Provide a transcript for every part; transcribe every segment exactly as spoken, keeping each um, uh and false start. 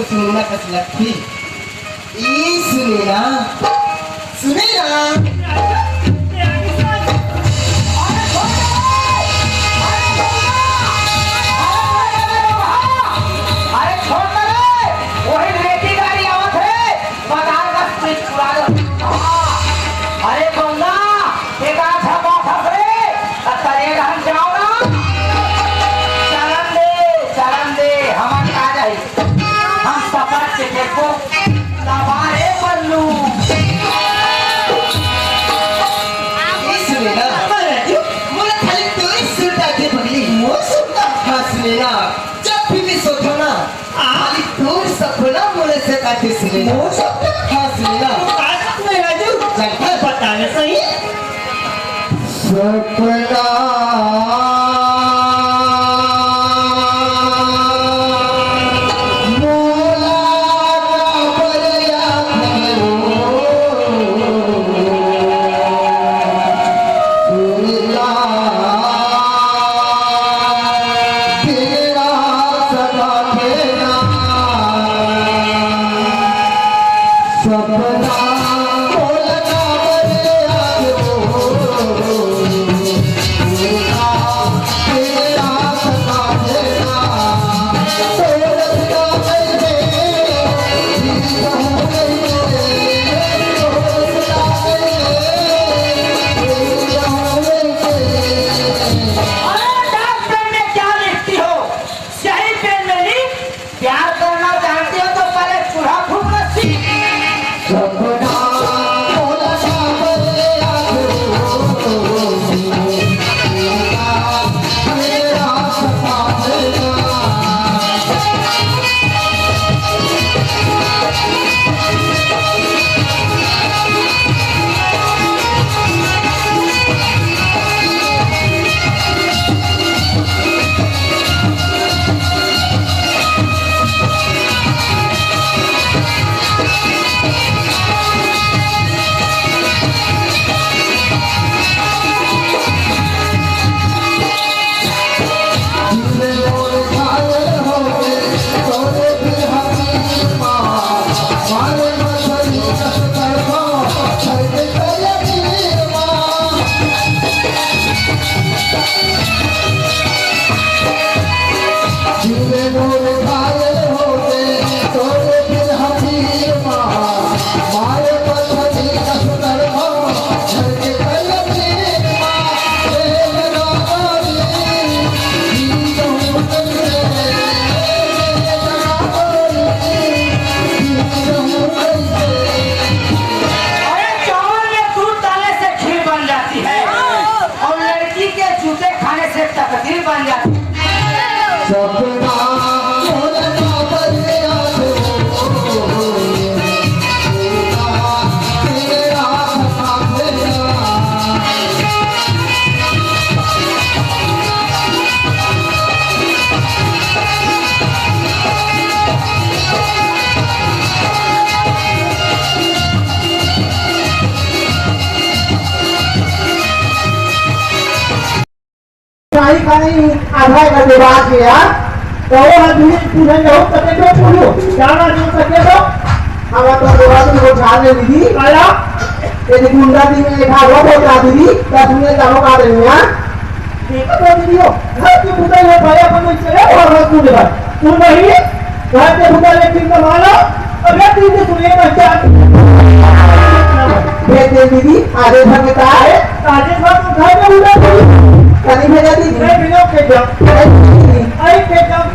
सुनना कस लगती। ई सुने ना, सुने ना। अरे छोड़ ना रे, वही लेटी गाड़ी आवत है, मजाल का स्पीड पूरा। अरे गौना, एका झपा फस रे, त तरे रहन जाओ ना। चलन दे, चलन दे, हमन का जाई। हम सफर के देखो, तबारे बल्लू। ए सुने ना, मोला खाली तोरे सुरता के पगली। मोर सुरता? हाँ सुने ना, जब भी मैं सोता ना, खाली तोर सपना मोरे से काटे सुने ना। मोर सपना? हाँ सुने ना। तू का सपना है राजू? जानता है? बता ना सही। सपना मोला काबर याद करो, सुन ला तेरा सदा तेरा सपना मोला काबर याद करो। अरे डॉक्टर ने क्या लिखती हो? यही पेन में लिख, प्यार करना जानती हो तो पहले चूल्हा फूंकना सीख। अरे, चावल में दूध डालने से खीर बन जाती है और लड़की के जूते खाने से तकदीर बन जाती है। सपना खाई खाई आधा एक घंटे बाद गया, तो वो आदमी पूछे, "जाओ, कते को पूछो, क्या ना जो सके तो?" हम तो बोला, "तुम को झाड़ दे दीदी।" आया? ये गुंडा दी में एक हाथ बहुत आ दीदी, दस मिनट जाओ, आ रही है। देखो तो दीदी हो, घर की बुताई हो, भाई, अपन को चले, और घर को दे भाई। तू नहीं, घर के बुताई एक दिन कमा लो, अब एक दिन से सुनिए, बच्चा। भेज दे दीदी, आधे घर में कहा है? आधे घर तो घर में उड़ा दीदी। कहीं भेजा दीदी? नहीं, बिना भेजा। नहीं दीदी। अरे, भेजा।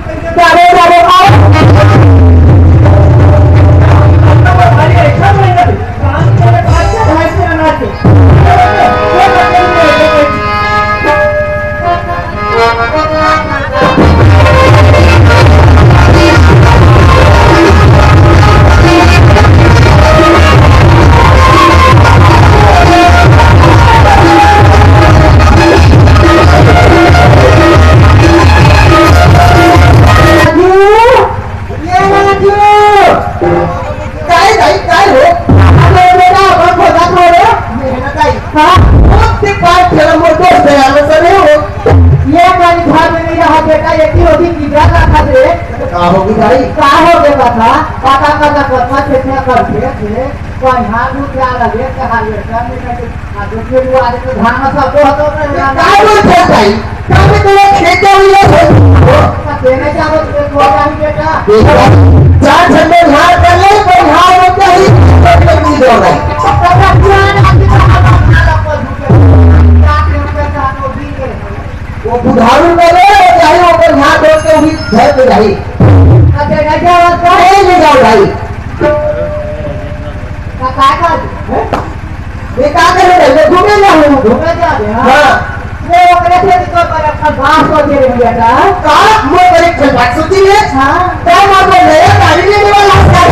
ये की होती की जाता था रे? का होगी भाई? का हो गया था? पता करना पड़ता थे, क्या करते थे? कोई हाथ उठा लगे, कहा ये सब नहीं करते। आ, दूसरे को आदमी तो धान में सब तो होता है, ये ना? काय बोलत हस भाई? कभी तो खेते हुए हो। तो देने का वो तो थोड़ा ही बेटा। बेटा, चार झंडे हार कर ले, कोई हार होता ही, कोई नहीं दो भाई। तो क्या पुराने आदमी का हाथ उठा ला, कोई झूठे। क्या के ऊपर का तो दी गए। वो बुधारू करे, चाहे वो कोई हाथ होते हुए घर पे रही। अच्छा, राजा, और नहीं, नहीं जाओ भाई। का, का, का, हैं? ये का करे भाई? मैं घूमे जा हूँ। घूमे जा रहे हैं? हाँ। वो ओकरे से निकल कर अपना बात सोचे रहे बेटा। का? वो करे खलबात सोची है? हाँ। क्या बात बोल रहे हैं? गाड़ी लेने वाला है?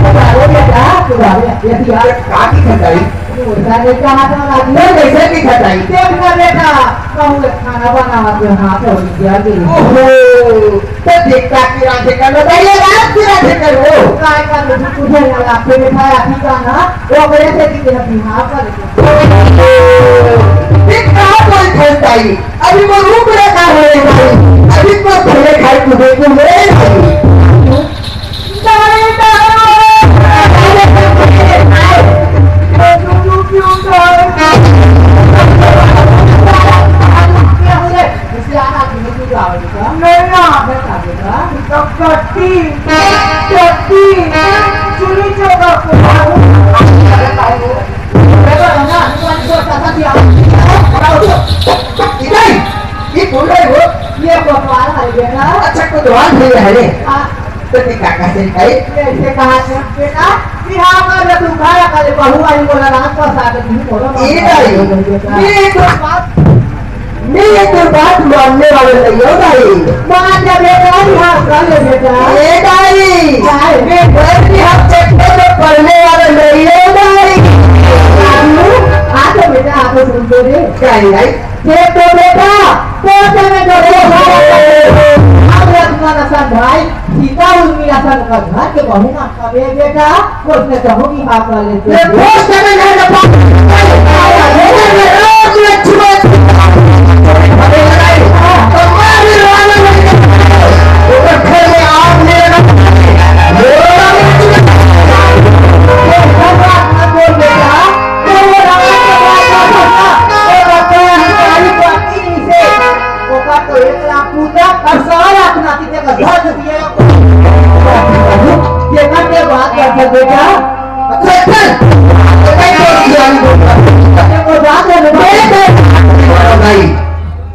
सुधारो बेटा, सुधारो। ये दिया। का की खटाई? वो सारे का हाथ में लागी। नहीं, कैसे की खटाई? देख ना बेटा, कहूँ खाना बनावा के हाथ हो गया के। ओहो, तो देखता की राधे कर लो, भाई, ये रात की राधे कर लो। काय का तुझे वाला फिर खाया पीता ना, वो करे से कि तेरा बिहार का लेके। ये का बोल फंसताई? अभी वो रूप रखा है भाई, अभी तो भले खाई तू देखो मेरे भाई। ये बोल रहे हो? ये कोतवाल है बेटा। अच्छा, कोतवाल भी है रे। हाँ। तो फिर काका से भाई? ऐसे कहा था, बेटा, बिहार में तो तू खाया करे, बहू आई बोला, रात को साथ में बोला, ये भाई, बेटा। ये तो बात, ये तो बात मानने वाले नहीं हो भाई। मान जा बेटा, बिहार कर ले बेटा। ये भाई, भाई। ये घर भी हम चक्कर में पड़ने वाले नहीं हो भाई। राजू, आ तो बेटा, आ तो सुन तो रे। क्या है भाई? ये तो बेटा, तो से में जो हो, हम रखना ना सन भाई, सीता उर्मिला सन का घर के बहू ना अबे बेटा, उसने कहूँ कि हाँ कर लेते। ये दोस्त ने घर का पास, ये घर में रोज लक्ष्मण, तो मैं भी रोने लग गया। वो घर में आग मेरे ना, वो सब बात मत बोल बेटा, तो वो रावण का राजा था ना, वो राजा हमारी पत्नी से, वो का तो एक लाख पूजा और सवा लाख ना ये बात करता बेटा। अच्छा, अच्छा। ये कोई बात है, बेटा। भाई,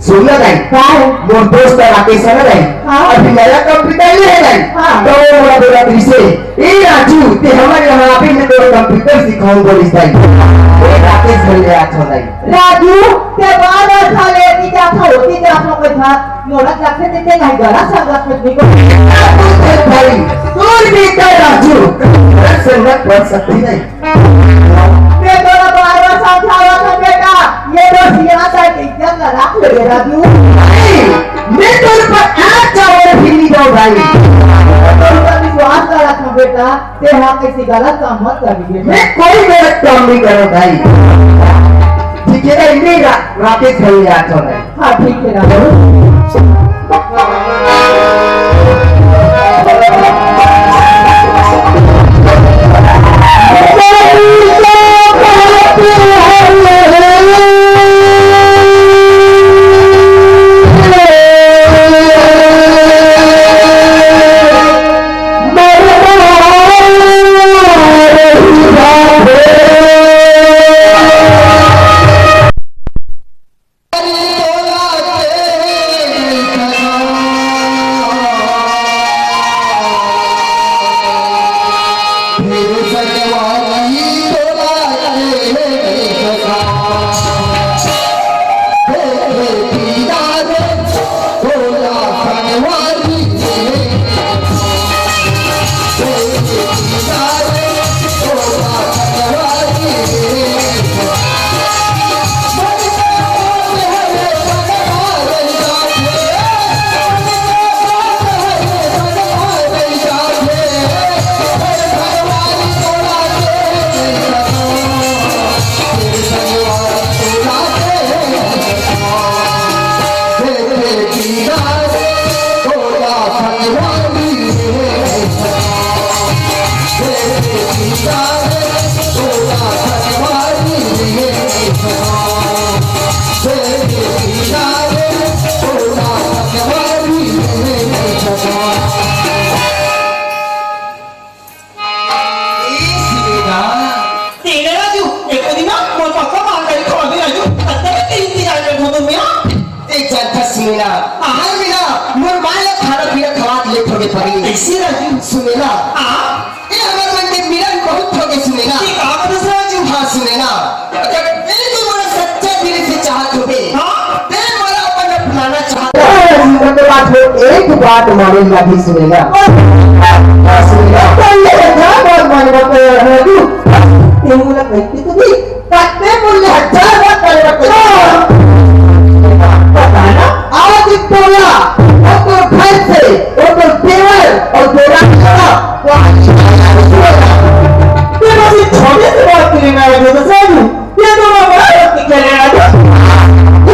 सुन ना भाई। का है? मोर दोस्त राकेश है ना भाई? हाँ। अभी नया कंप्यूटर ले है भाई। हाँ। तो वो मोला बोला फिर से, "ए राजू, ते हमर यहाँ पे मैं तोर कंप्यूटर सिखाऊं," बोलिस भाई। ए राकेश भैया, अच्छा भाई। राजू, ते बार बार साले की जात हो, की जात हो, कोई था? मोला लगथे ते, ते नहीं गलत संगत में भी को। भाई, तोर बेटा राजू, गलत संगत बढ़ सकती नहीं। मैं तोला बार बार समझावत हूँ बेटा, ये तो सियाना का इज्जत लगा ले राजू। नहीं, मैं तोर पर आग चावल भी नहीं दो भाई। मैं तोर पर विश्वास करत हूँ बेटा, ते हाँ किसी गलत काम मत करिए। मैं कोई गलत काम नहीं करूँ भाई। ठीक है ना, इन्हीं रा-, राकेश भाई याद हो रहा है। हाँ, ठीक है, राघव। सुनेला। हाँ। ए हमर मन के मिलन बहुत होगे सुनेला। ठीक है, आप दूसरा जी। हाँ सुनेला। जब दिल तू मोला सच्चा दिल से चाहत होबे, हाँ। ते मोला अपन अपनाना चाहत। जीवन के बात हो, एक बात माने लागी सुनेला। हाँ, सुनेला। तो ये क्या बात माने बात है तू? ते मोला कहती तो नहीं। कत्ते बोले हजार बार करे बच्चे। पता ना, आज एक टोला, वो तो घर से, वो तो देवर, और गोरा टोला, वो आज ये बस एक छोटे से बात के लिए मैं आया था, सर। ये तो मैं बड़ा वक्त के लिए आया था।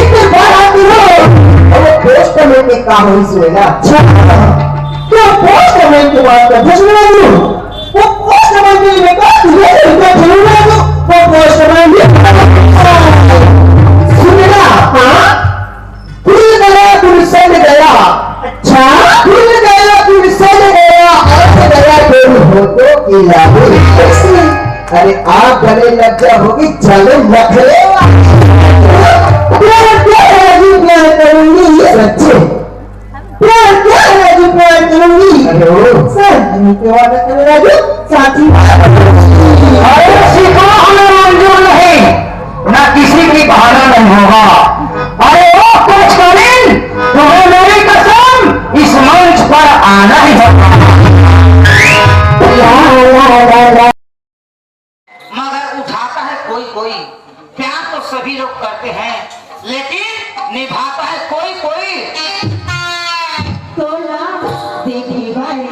इतने बार आती हो, और वो पोस्ट में के काम हुई सुनेगा। अच्छा, क्या पोस्ट में की बात करते सुनेगा? वो पोस्ट में के लिए मैं कहा, तुझे तो इतना जरूर है तो, वो पोस्ट में भी सुनेगा। हाँ? भूल गया गुलशन गया। अच्छा? भूल गया गुलशन गया, अर्थ गया गुरु हो तो इलाही। कैसे? अरे, आग गले लग जा होगी, जले लखले। प्यार क्या है, राजू, प्यार करूंगी। सच्चे। प्यार क्या है, राजू, प्यार करूंगी। अरे ओ। सर, हमें क्या वादा करे, राजू? साथी। अरे, सीखो हमें मंजूर नहीं, ना किसी की बहाना नहीं होगा। अरे ओ कोचकालीन, तुम्हें मेरी कसम, इस मंच पर आना ही होगा। मगर उठाता है कोई कोई, प्यार तो सभी लोग करते हैं, लेकिन निभाता है कोई कोई। तोला देखी भाई।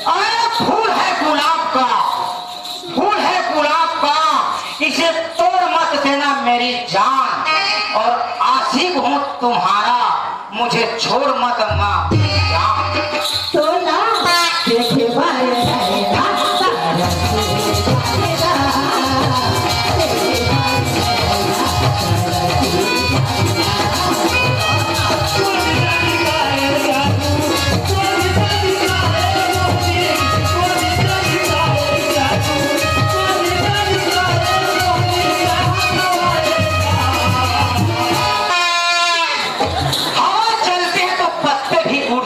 अरे फूल है गुलाब का, फूल है गुलाब का, इसे तोड़ मत देना मेरी जान, और आशिक हूँ तुम्हारा, मुझे छोड़ मत ना जान। तोला देखे बारे हवा चलती है तो पत्ते भी उड़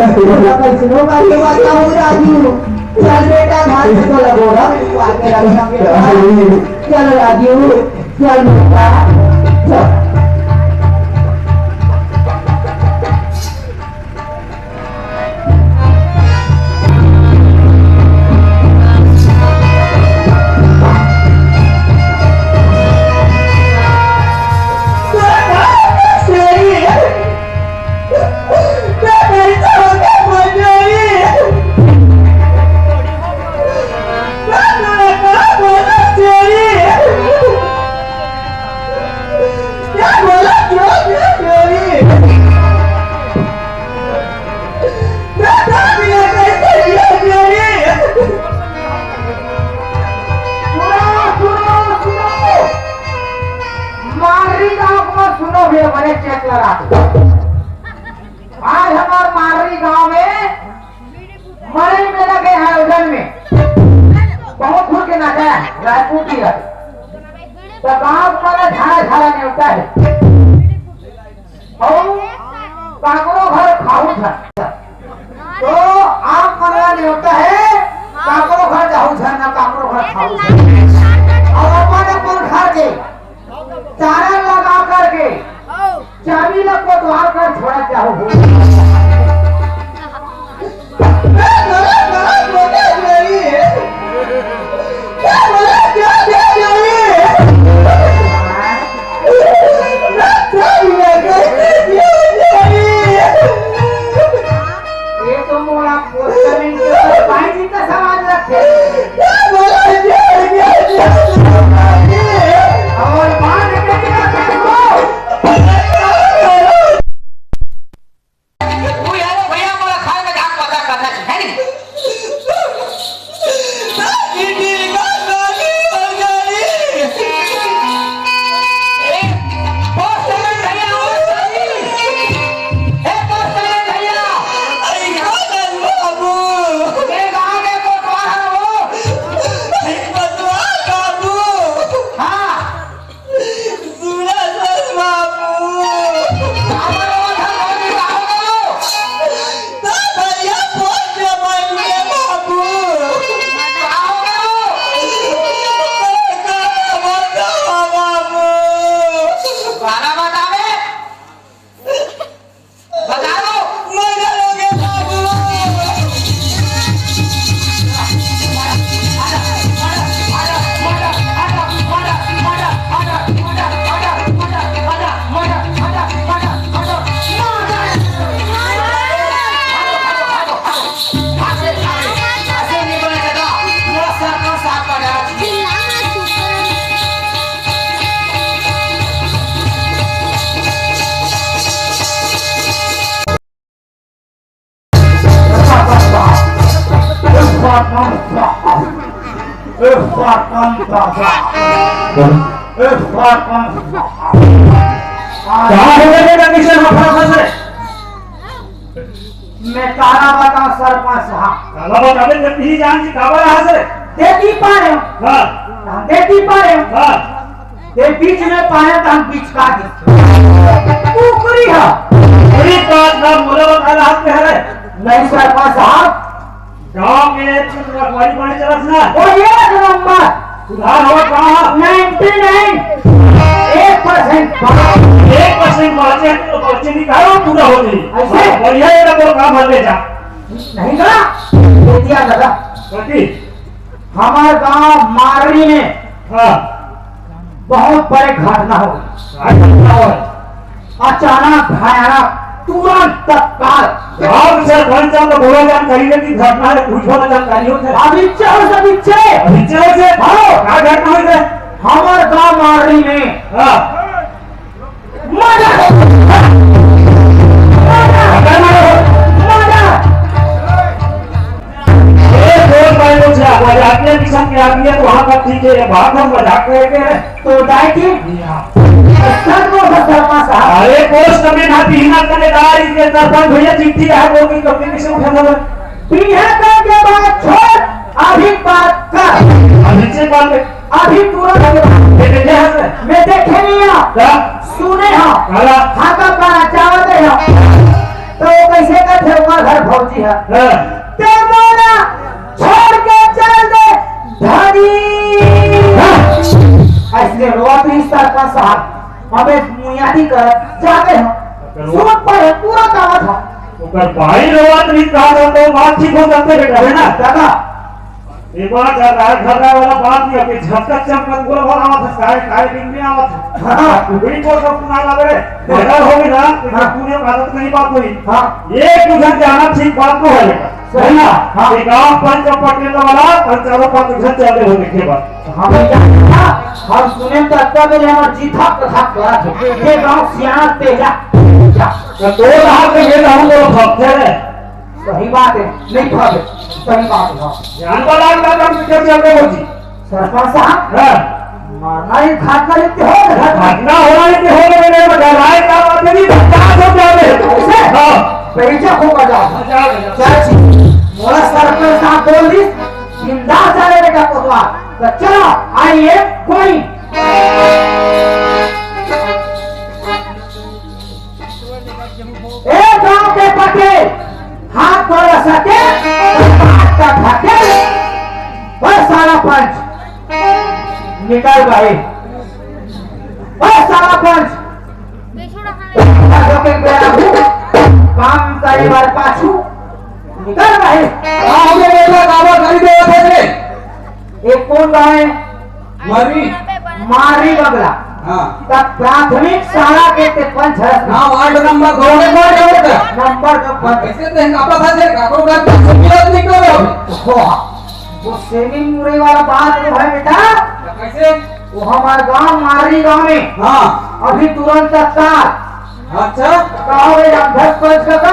कैसनो करके बताओ राजू। चल बेटा, घर से तो लगो ना, आके रखना बेटा। चल राजू, चल बेटा, चल। सुनो, सुनो, सुनो। मार्री गांव को सुनो भैया, बड़े चेक लगा। आज हमार मार्री गांव में मड़ई मेला के आयोजन में बहुत खुल के नाचा है, राजपूत ही है। तो गांव वाला झाड़ा झाड़ा नेवता है। और काकरो घर खाहू झन। तो आप मन ला नेवता है, काकरो घर जाहू झन, ना काकरो घर खाहू झन। और अपन अपन घर के चारा लगा करके चाबी ला कोतवाल कर छोड़ा जाहू। ये तो मोला पोस्टर में तो भाई जी का सवाल रखे। और बात करके रखे हो। वो यार भैया, मोला खाए में जान पता करना चाहिए, है नहीं? कहाँ हो गए थे कंडीशन में फंस रहे? मैं काला बताऊं सरपंच साहब। काला बतावे जब भी जान जी काबा रहा से। देखी पा रहे हो। हाँ। देखी पा रहे हो। हाँ। ये बीच में पाया तो हम बीच का दी। कुकरी है। अरे बात ना बोला बता रहा हाथ में हरे। नहीं सरपंच साहब। गांव के रखवारी पानी चला ना। वो ये एक नंबर। सुधार हो कहाँ? Ninety nine. एक परसेंट। एक परसेंट बाँचे तो बच्चे की कहाँ पूरा हो गई? ऐसे? बढ़िया है ना, तो काम हल ले जा। नहीं करा? दे दिया दादा। कथी? हमारे गांव मारली में हाँ। बहुत बड़े घटना हो गई। क्या घटना हो गई? अचानक, भयानक, तुरंत, तत्काल। गांव के सरपंच साहब तो बोला जानकारी है कि घटना है, कुछ बोला जानकारी हो है। अभी चलो से पीछे। अभी चलो से? हाँ। क्या घटना हुई है? हमारे गांव मारली में हाँ। मजा। मजा। मजा। ए, बोल भाई, बोल जा, मजाकिया किस्म के आदमी है, तो वहाँ पर ठीक है, ये बात हम मजाक करेंगे। तो डाइटिंग। सर को सर पास आ। अरे, पोस्ट में ना पीना करेदार, इसके सरपंच भैया चिट्ठी है, वो की कभी किसे उठा था? पीना करके बात छोड़, अभी बात कर। अभी से बात है। अभी तुरंत ये देखे हैं सर? मैं देखे नहीं हूँ। क्या? सुने हूँ। काला। हाँ, तो पारा चावल दे हूँ। तो वो कैसे करते हो? घर भौजी है। हाँ। ते मोला छोड़ के चल दे धनी। हाँ। अइसने रोवत रहिस सरपंच साहब, अबे मुइयादी करत जाते हम। ओकर सूट पर है, पूरा दावत है। ओकर भाई रोवत रहिस, कहा जाता है, बात ठीक हो जाते बेटा, है ना? दादा, एक बार घर राय, घर राय वाला बात नहीं, अभी झटका चमकन गोल भर आवत है, काय, काय दिन में आवत है। हाँ। टुकड़ी को सब सुना लग रहे, हाँ। मर्डर हो गई ना, तो हाँ। पुण्य का आदत नहीं बात हुई। हाँ। एक उधर जाना ठीक बात को है बेटा। सही ना? हाँ। ये गांव पंच और पटेल वाला, और चारों पांच उधर चल रहे हो, देखिए बात। हाँ भैया, हाँ, हम सुने तो अत्ता मेरे हमारे जी धक धक करत है। ये गांव सियान तेजा, तेजा। तो दो लाख के बेटा हम लोग भक्त है। सही बात है, नहीं भावे, सही बात है, हाँ। जान वाला का काम किधर चल रहे हो जी? सरपंच साहब, हाँ। मारना ही घटना लिखते हो, घटना। घटना होना लिखते हो, मैंने बता रहा है, क्या बात है जी? पचास हो जावे। ऐसे? हाँ। पैसा खूब बजा। बजा, बजा। चाची, मोला सरपंच साहब बोल दी, बिंदास जाने बेटा कोतवाल। तो चलो, आइए, कोई। ए गांव के पटेल, हाथ पर सके, बात का ढके, बस साला पंच, निकल भाई, बस साला पंच, काम करे बर पाछू, निकल भाई। का हो गया बेटा, काबर गाली देवत हे रे? ये कौन गाँव है? मर्री। मर्री बगला। हाँ। तब प्राथमिक शाला के ते पंच हरस। हाँ, वार्ड नंबर दो में कौन है बेटा? नंबर दो हाँ, पंच। कैसे ते कापा था जे काको का तो मिलत नहीं करो। हो, वो सेनी मुरई वाला बात जो है बेटा, कैसे? वो हमारे गांव मर्री गांव में हाँ। अभी तुरंत तत्काल अच्छा। का हो गया, अध्यक्ष पंच का का?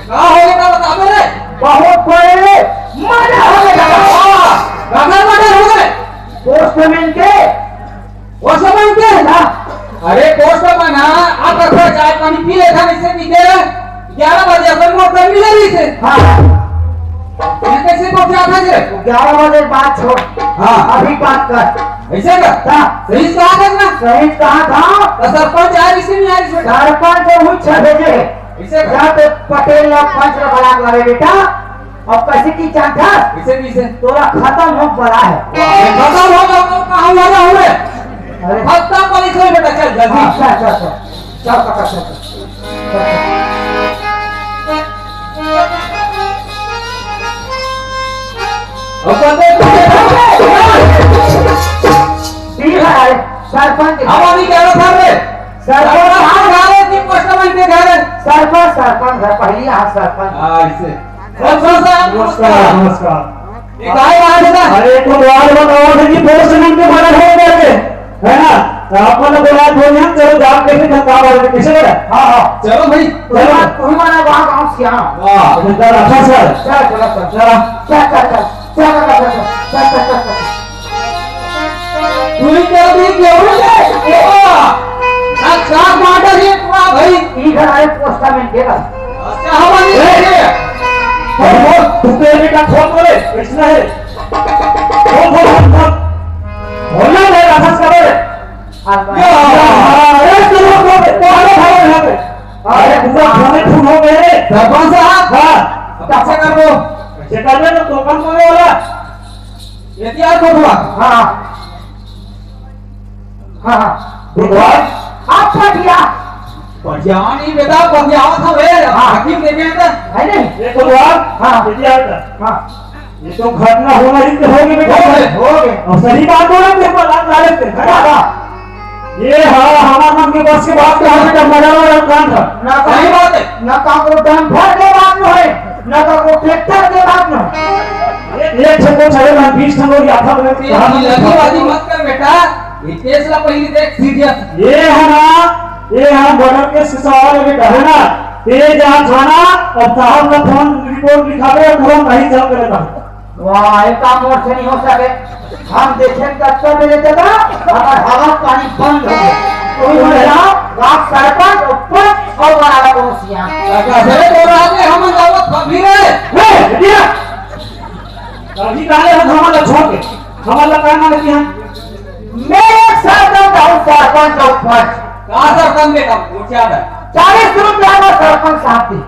का हो गया, बता दे रे। बहुत बड़े मर्डर हो गया। हाँ, मर्डर, मर्डर हो गए। पोस्टमैन के। पोस्टमैन के? हाँ। अरे पोस्टमैन, हाँ, आप रखो, चाय पानी पी लेता, नहीं से पी के ग्यारह बजे अपन मोटर मिले नहीं से। हाँ। ये कैसे पहुंचा था ये? ग्यारह बजे बात छोड़। हाँ। अभी बात कर। ऐसे का? हाँ। सही कहा था ना? सही कहा था। तो सरपंच आ रही से नहीं आ रही से? सरपंच तो हुई छह बजे है। ऐसे का? जहाँ पे पटेल लोग पंच लोग बलाक लगे बेटा, अब कैसे की चांटा? इसे भी से। तोरा खत्म हो बड़ा है। ये खत्म हो गया तो कहाँ लगा हुए? अरे। खत्म पर इसे बेटा चल जल्दी। हाँ, चल, चल, चल। चल, चल, चल, चल। अब बंदे ठीक है, सरपंच। अब अभी क्या था रे? सरपंच। सरपंच, हाँ, घर है, तीन पोस्टमैन के घर है। सरपंच, सरपंच घर, पहली यहाँ सरपंच। हाँ, इसे। सरपंच साहब, नमस्कार, नमस्कार। ये काहे बाहर है ना? अरे, तो बात बताओ थे कि पोस्टमैन के मर्डर हो गए थे, है ना? तो आप मतलब बोला, बोल दिया, चलो, जाओ, कैसे धक्का मार के, कैसे बोला? हाँ, हाँ। चलो भाई, चलो। तुम्हारा, तुम्हारा वहाँ गाँव सियाना। वाह, अच्छा, सर। चल, चलो, सर, चलो। चल, चल, चल। चल, चल, चल, चल, चल, चल, चल, चल। तू ही क्या भी क्या हो गया? अच्छा, माता जी, वाह भाई। इधर आए पोस्टमैन के पास। अच्छा, हमारी ए! ये। अरे वो, तू तो ये बेटा खोल बोले, कैसा है? खोल, खोल, खोल, खोल। खोलना है, राक्षस का बोले। हाँ, या, अरे, चलो, खोल दे, खोल दे, खोल दे, खोल दे। अरे, पूरा खाने खून हो गए। सरपंच साहब। हाँ। अब कैसे कर दो? कैसे कर दो? तो कौन बोलने वाला? ये क्या कोतवाल? हाँ। हाँ, हाँ। कोतवाल? आप पटिया। पटिया नहीं बेटा, पटिया था वे। हाँ। हकीम देखे हैं तो। है नहीं? ये कोतवाल? हाँ। ये क्या था? हाँ। ये तो घटना होना ही तो होगी बेटा। हो गए, हो गए। और सही बात बोले थे, पर आप डाले थे। है ना? हाँ। ये हाँ, हमारे मन के बस की बात का हमें डर लगा रहा काम था। ना तो सही बात है। ना तो वो डंपर के बात में है, ना तो वो ट्रैक्टर के बात में है। एक छको छड़े में बीस ठंगो या था मैंने ये लगी बाजी मत कर बेटा, ये केस ला पहले देख सीरियस। ये है ना, ये है मर्डर केस के सवाल है बेटा, है ना? ये जहाँ थाना और साहब का फोन रिपोर्ट लिखा दे, तुरंत नहीं चल के लेता। वाह, ये काम और से नहीं हो सके। हम देखें तब तो मेरे दादा, हमार हवा पानी बंद हो गया। कोई हो गया, रात सरपंच, ऊपर और बड़ा बड़ा पड़ोसिया। अरे तो रात में हम जावत फकीर है। ए, बिटिया। अभी काले हम हमारा छोड़ के, हमारा काम है कि हम मेरे सरपंच और सरपंच और पंच। कहाँ सरपंच बेटा? पूछा था। चालीस रुपया का सरपंच साहब दी।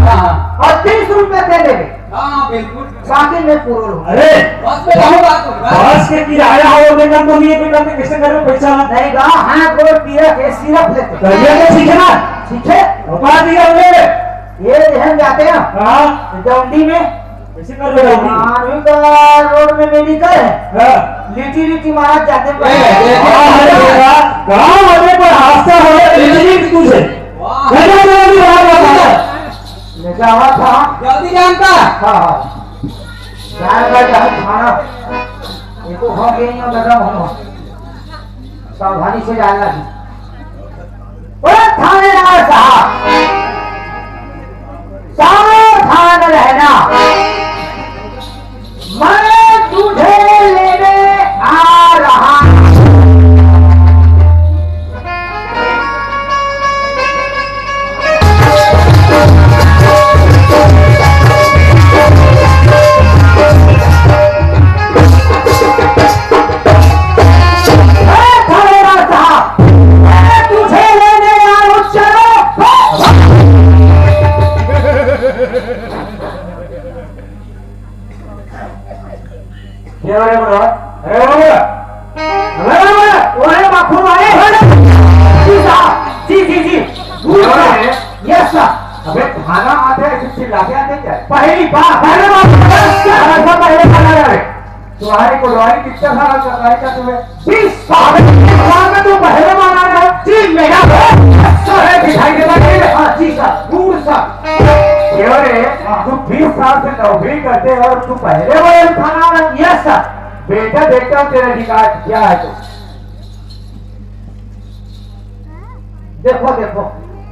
हाँ, हाँ। और तीस रुपए दे देबे। हाँ, हाँ, बिल्कुल। बाकी मैं पूरा लूँ। अरे, बस में जाओ बात होगा। बस के किराया हो, मैं कम तो नहीं है, मैं कम तो कैसे करूँ पैसा? नहीं गा, हाथ गोड़ पीरा के सिरप लेते। तो ये तो सीखे ना। सीखे? बता दिया हमने। ये हम जाते हैं। हाँ। डौंडी में। कैसे कर रहे हो? मानवी का रोड में मेडिकल है। हाँ। लिटी लिटी मारा जाते हैं। ए, ए, ए, हाँ, अरे, गाँव वाले पर हादसा हो गया, लिटी लिटी तुझे। वाह। चलो, चलो, अभी बाहर बताओ। लेके आवा था। जल्दी जानता। हाँ, हाँ। जान भाई, जहाँ खाना। ये तो हो गई, ये लगा हम। सावधानी से जाना है। ओ थानेदार साहब, सावधान रहना, मैं तुझे लेने आ रहा हूँ। ए, थानेदार साहब, मैं तुझे लेने आ रहा हूँ, चलो। ये वाले बोलो, अरे बोलो, अरे बोलो, ओए बापू भाई, जी साहब, जी, जी, जी, जी, अरे। Yes sir। अबे थाना आते हैं, ऐसे चिल्लाते आते हैं क्या? पहली बार, पहले बार, पहले बार, पहले बार आ रहे। तुम्हारी कोटवारी कितने साल का कार्य का तुम्हें? बीस साल। बीस साल में तू पहले बार आ रहा है? जी, मेरा है। सर है, दिखाई देता है। हाँ, जी सर, गुड सर। क्यों रे? हाँ। तू बीस साल से नौकरी करते हैं और तू पहले बार थाना आ रहा है? Yes sir. बेटा, देखता हूँ तेरा रिकॉर्ड क्या है तो। देखो, देखो।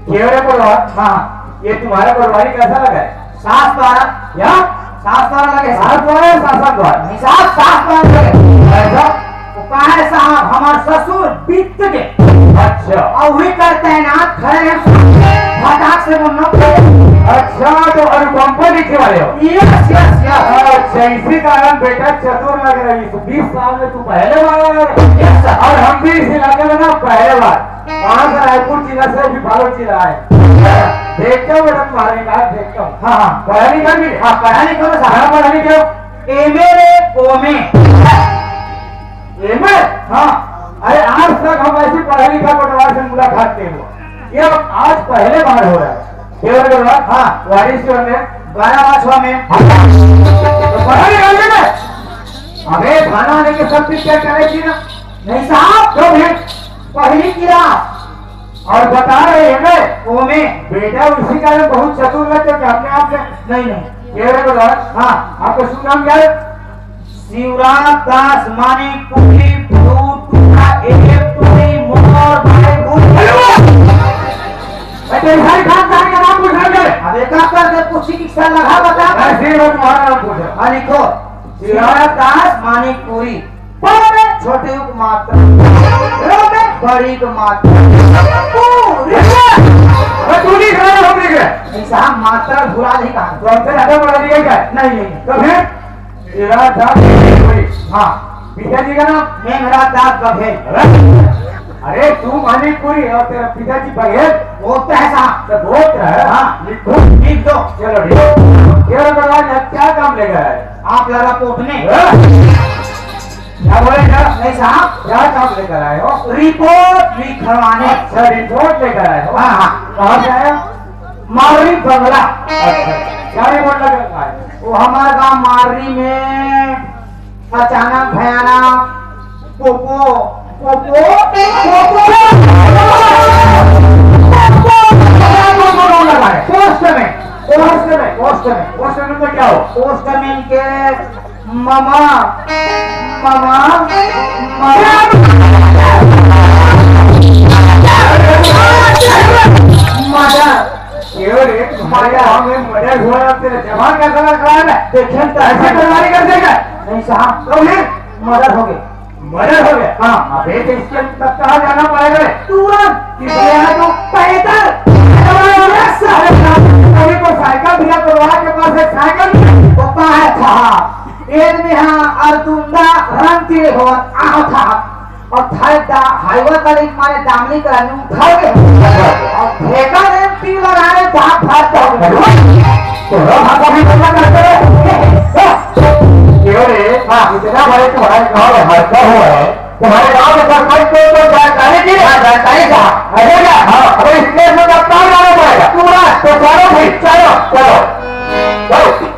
क्यों रे पटवार? हाँ। ये तुम्हारा पटवारी कैसा लगा है? सास द्वारा। क्या? सास द्वारा लगे। सास द्वारा या सासक द्वारा? नहीं साहब, सास द्वारा लगे। ऐसा? वो कहा है साहब, हमार ससुर बीत के। अच्छा। और वही कर तैनात खड़े हैं, फटाक से बोलना। अच्छा, तो अनुकंपा लिखे वाले हो? Yes, yes, yes. अच्छा, इसी कारण बेटा चतुर लग रही है। बीस साल में तू पहले बार आया है? Yes sir. और हम भी इस इलाके में ना पहले बार। वहां से रायपुर जिला से भी बालोद जिला आए। देखता हूँ बेटा तुम्हारा रिकॉर्ड, देखता हूँ। हाँ, हाँ। पढ़ा लिखा भी? हाँ, पढ़ा लिखा तो सारा पढ़ा लिखा। एमए रे, ओमे। एमए? हाँ। अरे आज तक हम ऐसी पढ़ा लिखा पटवार से मुलाकात नहीं हुआ। ये अब आज पहले बार हो रहा है। केवल के बाद, हाँ, what is your name? बारह पाँच हुआ मैं। हाँ। तो पढ़ा लिखा नहीं है? अबे थाना आने के सब चीज क्या करेगी ना? नहीं साहब, तो फिर पहली किला। और बता रहे हैं मैं, ओमे। बेटा उसी कारण बहुत चतुर लगते कि अपने आप से नहीं, नहीं। ये रे बोला, हाँ। आपका शुभ नाम क्या है? शिवराज दास मानिक पुरी, टू टू का एक टू थ्री मोर भाई भूल। हेलो। मैं तेरे भाई खान साहब का नाम पूछ रहा हूँ। अब एक आध करके पूछी कि सर लगा बता। मैं श्रीमत तुम्हारा नाम पूछ रहा हूँ। हाँ, लिखो। शिवराज दास मानिक पुरी। प में छोटे उप मात्रा, र में बड़ी उप मात्रा। पूरी। अरे तू नहीं खड़ा, हम नहीं खड़ा। नहीं साहब, मात्रा भुला नहीं कहा। तो हमसे ज्यादा पढ़ा लिखा क्या है? नहीं, नहीं। तो फिर? शिवराज दास मानिक पुरी। हाँ। पिताजी का नाम? मेघराज दास बघेल। अरे, अरे, तू मानिक पुरी और तेरा पिताजी बघेल? गोत्र है साहब। तो गोत्र है? हाँ। लिखो। लिख दो। चलो, ठीक है। ये बताओ, यहाँ क्या काम लेकर आए? आप लगा कोर्ट में। हाँ? क्या बोले क्या? नहीं साहब। क्या काम लेकर आए हो? रिपोर्ट लिखवाने। अच्छा, रिपोर्ट लेकर आए हो? हाँ, हाँ। कहाँ से आए हो? मावरी बंगला। अच्छा, क्या रिपोर्ट लेकर आए हो? वो हमारे गांव मावरी में अचानक भयानक Poopó, Poopó, Poopó. Postman, postman, postman. Postman का क्या हो? पोस्टमैन के मामा, मामा, मामा। मदर। ये रे, तुम्हारे गाँव में मर्डर हुआ है, तेरा जवान कैसा लग रहा है? देखें तो ऐसे तैयारी कर देगा। नहीं साहब, तो फिर? मर्डर हो गया। मर्डर हो गया? हाँ। अबे, तो इसके तब कहाँ जाना पड़ेगा रे? तुरंत। किसलिए है तू? पैदल। अरे, साले, कभी को साइकिल दिया तो वहाँ के पास एक साइकिल। वो कहाँ है था? एक में हाँ, और दूंदा रंग तेरे भवन आह था। और थारे दा-, हाईवा का एक मारे दामनी का रंग उठा के। और फेंका रे। लगाने भाग भाग कर। तुम्हारा भाषा भी बदला करते रहे। क्यों रे? हाँ, इतना बड़े तुम्हारे गांव में हल्का हुआ है, तुम्हारे गांव में सरपंच को तो जानकारी नहीं है। जानकारी का? अरे क्या? हाँ, अरे इसमें तो कप्तान लाना पड़ेगा। तुम्हारा तो चलो भाई, चलो, चलो। चलो।